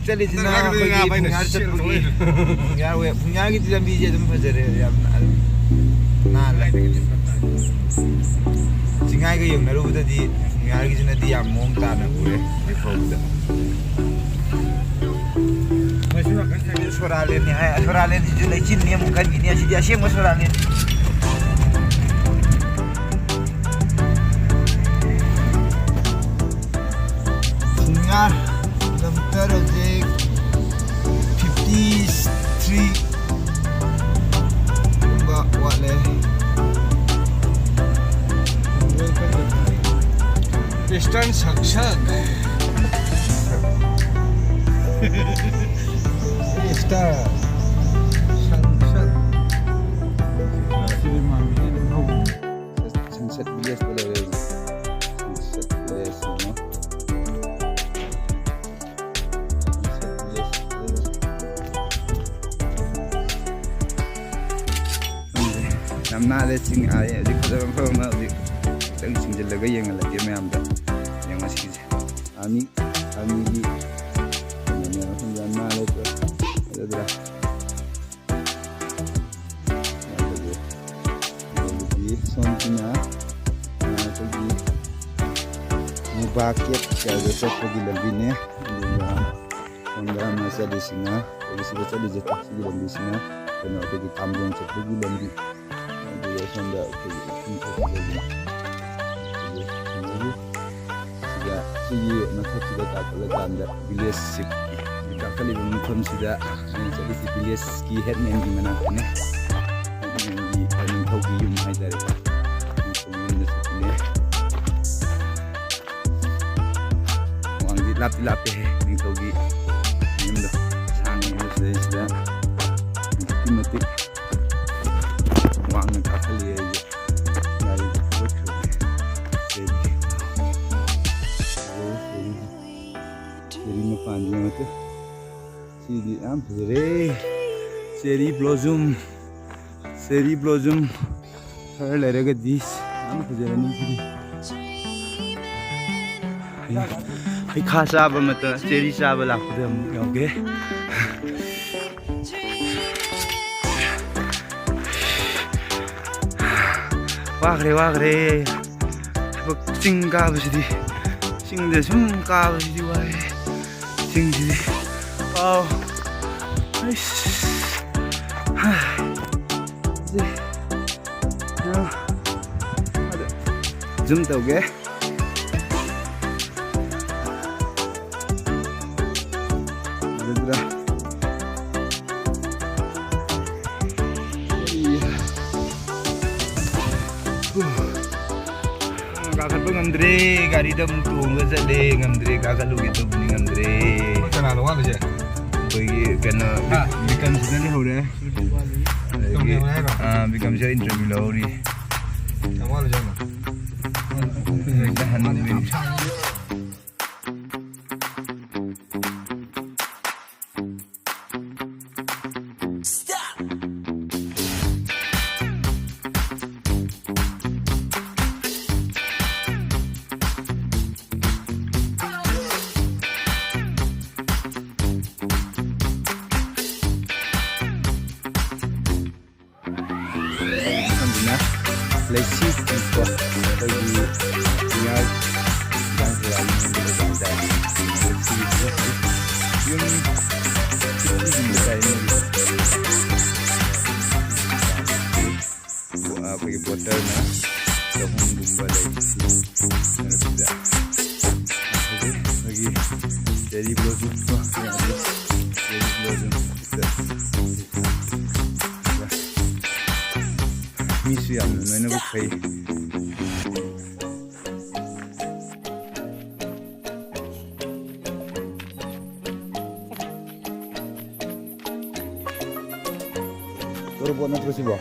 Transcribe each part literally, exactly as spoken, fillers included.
ꯆꯠꯂꯤꯁꯤꯅ ꯑꯩꯈꯣꯏꯒꯤ ꯐꯨꯡꯌꯥꯔ ꯆꯠꯄꯒꯤ ꯐꯨꯡꯌꯥꯔ ꯋꯦ-, ꯐꯨꯡꯌꯥꯔꯒꯤꯗꯤ ꯂꯝꯕꯤꯁꯦ ꯑꯗꯨꯝ ꯐꯖꯔꯦ, ꯌꯥꯝꯅ ꯑꯗꯨꯝ ꯅꯥꯜꯂꯦ꯫ ꯆꯤꯡꯉꯥꯏꯒ ꯌꯦꯡꯅꯔꯨꯕꯗꯗꯤ ꯐꯨꯡꯌꯥꯔꯒꯤꯁꯤꯅꯗꯤ ꯌꯥꯝ ꯃꯑꯣꯡ ꯇꯥꯅ ꯎꯔꯦ ꯍꯧꯖꯤꯛ ꯐꯥꯎꯕꯗ꯫ ꯁꯣꯔꯥꯂꯦꯟꯅꯤ ꯍꯥꯏ, ꯁꯣꯔꯥꯂꯦꯟꯁꯤꯁꯨ ꯂꯩꯆꯤꯟꯅꯤ ꯑꯃꯨꯛ ꯈꯟꯈꯤꯅꯤ, ꯑꯁꯤꯗꯤ ꯑꯁꯦꯡꯕ ꯁꯣꯔꯥꯂꯦꯟ꯫ ꯐꯨꯡꯌꯥꯔ ꯀꯤꯂꯣꯃꯤꯇꯔ ꯍꯧꯖꯤꯛ ꯐꯤꯐꯇꯤ ꯊ꯭ꯔꯤ ꯒꯨꯝꯕ ꯋꯥꯠꯂꯦ꯫ Eastern Section. Eastern Section. ꯁꯤꯗꯤ ꯃꯥꯡꯕꯤꯁꯦ ꯑꯗꯨꯝ ꯍꯧꯕꯅꯦ꯫ Sunset Village ꯇ ꯂꯩꯔꯦ꯫ Sunset Village ꯌꯦꯡꯉꯣ꯫ Sunset Village ꯇ ꯂꯩꯔꯦ꯫ ꯌꯥꯝ ꯅꯥꯜꯂꯦ ꯆꯤꯡ, ꯑꯥ, ꯍꯧꯖꯤꯛ ꯐꯖꯕ ꯃꯐꯝ ꯑꯃ ꯍꯧꯖꯤꯛ ꯈꯤꯇꯪ ꯆꯤꯡꯁꯤꯜꯂꯒ ꯌꯦꯡꯍꯜꯂꯒꯦ ꯃꯌꯥꯝꯗ꯫ ꯌꯦꯡꯉꯣ ꯁꯤꯒꯤꯁꯦ꯫ ꯑꯥꯔꯃꯤ, ꯑꯥꯔꯃꯤꯒꯤ ꯀꯩꯅꯣꯅꯦ, ꯃꯐꯝꯁꯦ ꯌꯥꯝ ꯅꯥꯜꯂꯦ꯫ ꯐꯖꯗ꯭ꯔꯥ? ꯑꯗꯨꯗꯒꯤ ꯁꯣꯝꯁꯤꯅ, ꯑ, ꯑꯩꯈꯣꯏꯒꯤ ꯃꯨꯕꯥ ꯀꯦꯞ ꯀꯥꯏꯗ ꯆꯠꯄꯒꯤ ꯂꯝꯕꯤꯅꯦ꯫ ꯑꯗꯨꯒ ꯁꯣꯝꯗ ꯑꯃ ꯆꯠꯂꯤꯁꯤꯅ, ꯑꯩꯈꯣꯏꯒꯤ ꯁꯤꯗ ꯆꯠꯂꯤꯁꯦ, ꯁꯤꯒꯤ ꯂꯝꯕꯤꯁꯤꯅ ꯀꯩꯅꯣ, ꯑꯩꯈꯣꯏꯒꯤ ꯇꯥꯝꯖꯣꯡ ꯆꯠꯄꯒꯤ ꯂꯝꯕꯤ꯫ ꯑꯗꯨꯒ ꯁꯣꯝꯗ ꯑꯩꯈꯣꯏꯒꯤ ꯏꯁꯤꯡ ꯊꯣꯛꯄ ꯂꯩꯕꯅꯦ꯫ ꯑꯗꯨꯒ ꯁꯤꯗ, ꯁꯤꯒꯤ ꯃꯊꯛꯁꯤꯗ ꯀꯥꯈꯠꯂꯀꯥꯟꯗ village ꯁꯤ, ꯀꯥꯈꯠꯂꯤꯕ ꯃꯐꯝꯁꯤꯗ ꯑꯩꯅ ꯆꯠꯂꯤꯁꯤ village ꯀꯤ headman ꯒꯤ ꯃꯅꯥꯛꯇꯅꯦ꯫ Headman ꯒꯤ, ꯅꯤꯡꯊꯧꯒꯤ ꯌꯨꯝ ꯍꯥꯏꯇꯥꯔꯦꯀꯣ꯫ ꯅꯤꯡꯊꯧꯒꯤ ꯌꯨꯝꯗ ꯆꯠꯄꯅꯦ꯫ ꯋꯥꯡꯗꯤ ꯂꯥꯞꯇꯤ ꯂꯥꯞꯄꯦꯍꯦ, ꯅꯤꯡꯊꯧꯒꯤ ꯌꯨꯝꯗꯣ꯫ ꯁꯥꯡꯉꯦ ꯁꯤꯗꯩꯁꯤꯗ ꯑꯗꯨꯛꯀꯤ ꯃꯇꯤꯛ ꯋꯥꯡꯅ ꯀꯥꯈꯠꯂꯤ ꯑꯩꯁꯦ꯫ ꯒꯥꯔꯤ ꯊꯧꯒꯠꯈ꯭ꯔꯦ꯫ ꯆꯦꯔꯤ꯫ ꯆꯦꯔꯤ ꯃꯄꯥꯟꯁꯦ ꯌꯦꯡꯉꯣ꯫ ꯁꯤꯗꯤ ꯌꯥꯝ ꯐꯖꯔꯦ꯫ Cherry blossom, cherry blossom ꯈꯔ ꯂꯩꯔꯒꯗꯤ ꯌꯥꯝ ꯐꯖꯔꯅꯤ ꯁꯤꯗꯤ꯫ ꯑꯩ ꯍꯩꯈꯥ ꯆꯥꯕ ꯃꯇꯝ, ꯆꯦꯔꯤ ꯆꯥꯕ ꯂꯥꯛꯄꯗ ꯑꯃꯨꯛ ꯌꯥꯎꯒꯦ꯫ ꯋꯥꯈ꯭ꯔꯦ, ꯋꯥꯈ꯭ꯔꯦ꯫ ꯊꯕꯛ ꯆꯤꯡ ꯀꯥꯕꯁꯤꯗꯤ, ꯆꯤꯡꯗ ꯁꯨꯝ ꯀꯥꯕꯁꯤꯗꯤ ꯋꯥꯏ꯫ ꯆꯤꯡꯁꯤꯗꯤ, ꯑꯥꯎ꯫ ꯑꯩꯁ꯫ ꯍꯥ꯫ ꯁꯤ꯫ ꯑꯥ꯫ ꯑꯗ zoom ꯇꯧꯒꯦ꯫ ꯑꯗꯨꯗ꯫ ꯀꯥꯈꯠꯄ ꯉꯝꯗ꯭ꯔꯦ, ꯒꯥꯔꯤꯗ ꯑꯃꯨꯛ ꯇꯣꯡꯉꯒ ꯆꯠꯂꯦ, ꯉꯝꯗ꯭ꯔꯦ, ꯀꯥꯈꯠꯂꯨꯒꯦ ꯇꯧꯕꯅꯤ, ꯉꯝꯗ꯭ꯔꯦ꯫ ꯑꯩꯈꯣꯏ ꯀꯅꯥꯅꯣ ꯋꯥꯠꯂꯤꯁꯦ? ꯑꯩꯈꯣꯏꯒꯤ ꯀꯩꯅꯣ, ꯍꯥ? ꯕꯤꯀꯝꯁꯤꯅ ꯂꯩꯍꯧꯔꯦ꯫ ꯑꯗꯒꯤ, ꯇꯧꯅꯤꯡꯉꯦ ꯍꯥꯏꯔꯣ? ꯑꯥ, ꯕꯤꯀꯝꯁꯤꯅ interview ꯂꯧꯍꯧꯔꯤ꯫ ꯌꯥꯝ ꯋꯥꯠꯂꯤꯖꯥꯠꯂꯣ? ꯍꯦꯛꯇ ꯍꯟꯅꯤꯡꯕꯅꯤ꯫ ꯃꯐꯝꯁꯤꯅ ꯂꯩꯁꯤ ꯈꯣꯡꯄꯣꯠ ꯑꯩꯈꯣꯏꯒꯤ ꯉꯥꯏ ꯏꯟꯖꯥꯡ ꯊꯤꯜꯂꯛꯑꯅꯤ ꯍꯥꯏꯇꯥꯔꯦ꯫ ꯌꯨꯝ ꯐꯤꯐꯇꯤꯒꯨꯝꯕ ꯇꯥꯏ ꯃꯣꯏꯒꯤ꯫ ꯑꯩꯈꯣꯏꯒꯤ ꯕꯣꯇꯔꯅ ꯆꯍꯨꯝꯒꯨꯝꯕ ꯂꯩ꯫ ꯃꯔꯛꯁꯤꯗ ꯌꯥꯝ ꯐꯖꯩ꯫ ꯑꯩꯈꯣꯏꯒꯤ cherry blossom ꯀꯣ, cherry blossom꯫ ꯃꯤꯁꯨ ꯌꯥꯝꯅ ꯂꯣꯏꯅꯃꯛ ꯐꯩ꯫ ꯇꯣꯔꯣꯕꯣꯠ ꯅꯠꯇ꯭ꯔꯣ ꯁꯤꯕꯣ?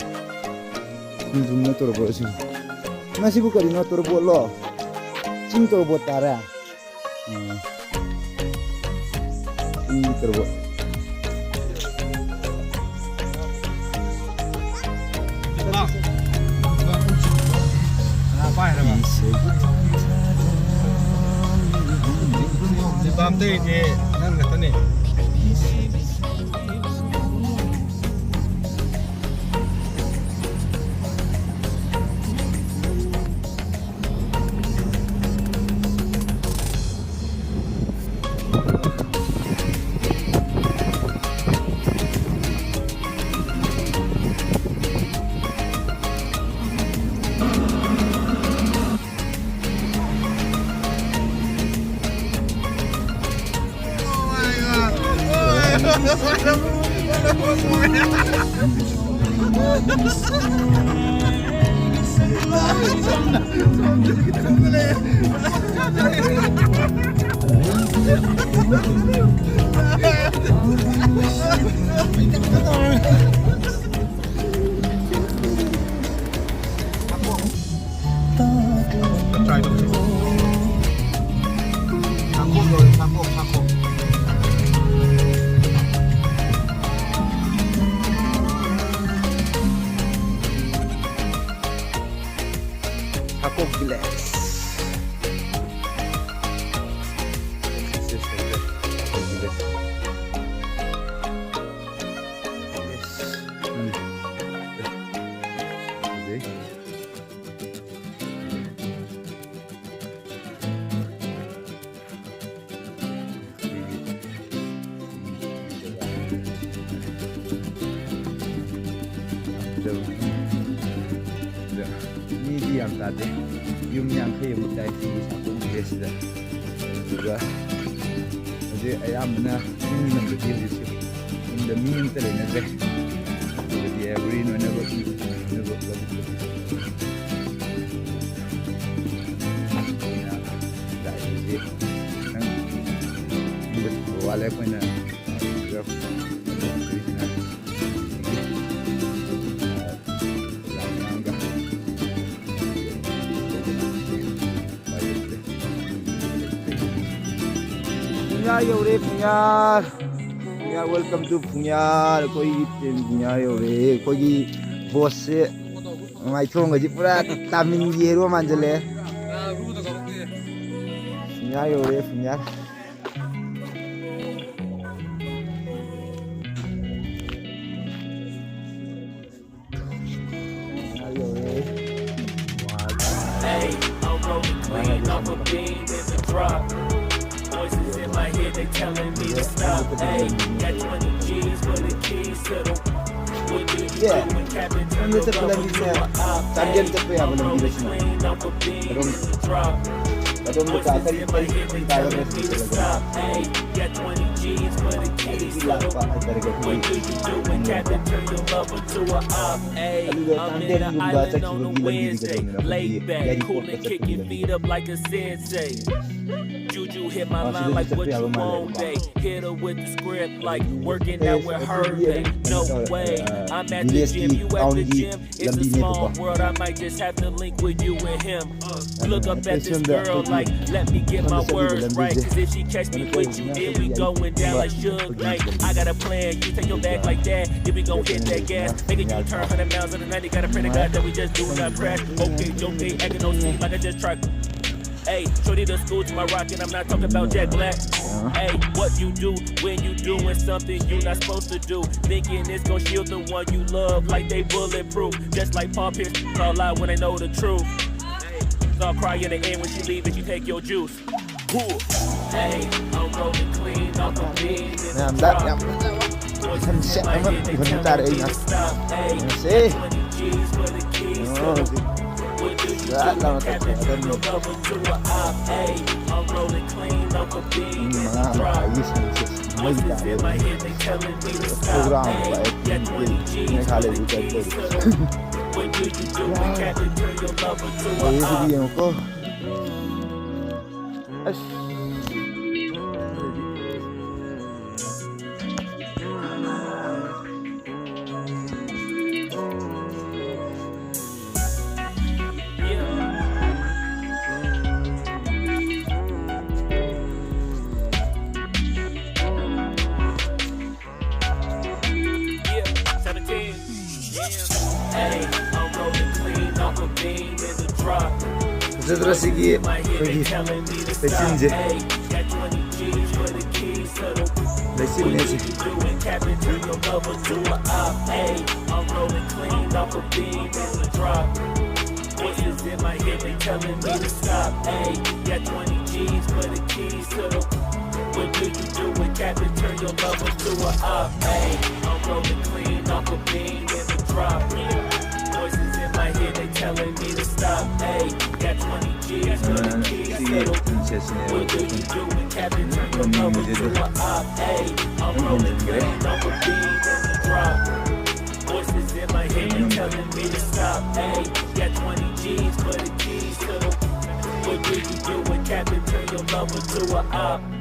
ꯈꯣꯡꯗ꯭ꯔꯨꯝ ꯅꯠꯇ꯭ꯔꯣ ꯇꯣꯔꯣꯕꯣꯠ ꯁꯤꯕꯣ? ꯏꯃꯥ, ꯁꯤꯕꯨ ꯀꯔꯤꯅꯣ? ꯇꯣꯔꯣꯕꯣꯠꯂꯣ? ꯆꯤꯡ ꯇꯣꯔꯣꯕꯣꯠ ꯇꯥꯔꯦ꯫ ꯎꯝ꯫ ꯆꯤꯡꯒꯤ ꯇꯣꯔꯣꯕꯣꯠ꯫ ꯀꯅꯥ ꯄꯥꯏꯔꯕ? ꯏꯁꯩ꯫ ꯑꯇꯩꯗꯤ ꯅꯪ ꯈꯛꯇꯅꯦ꯫ Try ꯇꯧꯁꯦ꯫ ꯁꯥꯀꯣꯛ ꯂꯣꯏꯔꯦ, ꯁꯥꯀꯣꯛ, ꯁꯥꯀꯣꯛ꯫ ꯁꯥꯀꯣꯛ village꯫ Yes, yes, yes, yes. ꯁꯥꯀꯣꯛ village꯫ Yes꯫ ꯎꯝ꯫ ꯐꯖꯩ꯫ ꯃꯤꯗꯤ ꯌꯥꯝ ꯇꯥꯗꯦ꯫ ꯌꯨꯝ ꯌꯥꯡꯈꯩꯃꯨꯛ ꯇꯥꯏ ꯁꯤꯒꯤ ꯁꯥꯀꯣꯛ ꯚꯤꯂꯦꯖꯁꯤꯗ꯫ ꯑꯗꯨꯒ ꯍꯧꯖꯤꯛ ꯑꯌꯥꯝꯕꯅ ꯆꯤꯡꯒꯤ ꯂꯝꯗꯗꯤ ꯍꯧꯖꯤꯛꯁꯦ ꯌꯨꯝꯗ ꯃꯤ ꯑꯝꯇ ꯂꯩꯅꯗ꯭ꯔꯦ꯫ ꯑꯗꯨꯗꯤ every ꯂꯣꯏꯅꯃꯛ ꯂꯧꯕꯨꯛꯇ ꯂꯥꯛꯏꯁꯦ ꯅꯪ ꯌꯨꯝꯗ ꯊꯤꯟꯕ ꯋꯥꯠꯂꯦ꯫ ꯑꯩꯈꯣꯏꯅ ꯄꯨꯡꯌꯥ ꯌꯧꯔꯦ, ꯄꯨꯡꯌꯥ꯫ ꯄꯨꯡꯌꯥ, welcome to ꯄꯨꯡꯌꯥ꯫ ꯑꯩꯈꯣꯏꯒꯤ ꯇꯦꯟ ꯄꯨꯡꯌꯥ ꯌꯧꯔꯦ꯫ ꯑꯩꯈꯣꯏꯒꯤ ꯕꯣꯁꯁꯦ ꯃꯥꯏꯊꯣꯡꯒꯁꯦ ꯄꯨꯔꯥ ꯇꯥꯃꯤꯜꯒꯤ ꯍꯦꯔꯣ ꯃꯥꯟꯁꯤꯜꯂꯛꯑꯦ꯫ ꯄꯨꯡꯌꯥ ꯌꯧꯔꯦ, ꯄꯨꯡꯌꯥ꯫ I'm rolling clean off a beam in the drop. Voices in my head, they telling me to stop. Hey, got twenty G's for the keys to the. What do you do when Captain turn your love into a op? Hey, I'm rolling clean off a beam in the drop. Voices in my head, they telling me to stop. Hey, got twenty G's for the keys to the. What do you do when Captain turn your love into a op? Hey, I'm in the island on a Wednesday. Laid back, coolin', kicking feet up like a sensei. Juju hit my line like what you want, babe. Hit her with the script like working out with her, babe. No way. I'm at the gym, you at the gym. It's a small world, I might just have to link with you and him. Look up at this girl like, let me get my words right. Cause if she catch me with you, then we going down like Suge Knight. I got a plan, you take your back like that. Then we gon' hit that gas. Make a U-turn, hundred miles on the ninety. Gotta pray to God that we just do not crash. Okay, okay, acting on scene like I just tried. Hey, shorty the school to my rock, and I'm not talking about Jack Black. Hey, what you do when you doing something you not supposed to do? Thinking it's gonna shield the one you love like they bulletproof. Just like Paul Pierce, call out when they know the truth. Hey, so I'll cry in the end when she leave if you take your juice. Hey, I'm rolling clean off a beam in the drop. Voices in my head, they telling me to stop. Hey, twenty G's for the keys to the. What do you do when Captain turn your love into a op? Hey, I'm rolling clean off a beam in the drop. Voices in my head, they telling me to stop. Hey, got twenty G's for the keys to the. What do you do when Captain turn your love into a op? Yeah, seventeen. Hey, I'm rolling clean off a beam in the drop. ꯍꯧꯖꯤꯛ ꯑꯁꯤꯒꯤ ꯑꯩꯈꯣꯏꯒꯤ ꯂꯩꯆꯤꯟꯁꯦ ꯂꯩꯆꯤꯟꯅꯦ ꯁꯤ꯫ Voices in my head, they telling me to stop. Ayy, got twenty G's for the keys to the. What do you do with cap and turn your lover to a op? Ayy, I'm rolling clean off a bean in the drop. Voices in my head, they telling me to stop. Ayy, got twenty G's for the keys to the. What do you do with cap and turn your lover to a op? Ayy, I'm rolling clean off a bean in the drop. Voices in my head, they telling me to stop. Ayy, got twenty G's for the keys to the. What do you do with cap and turn your lover to a op?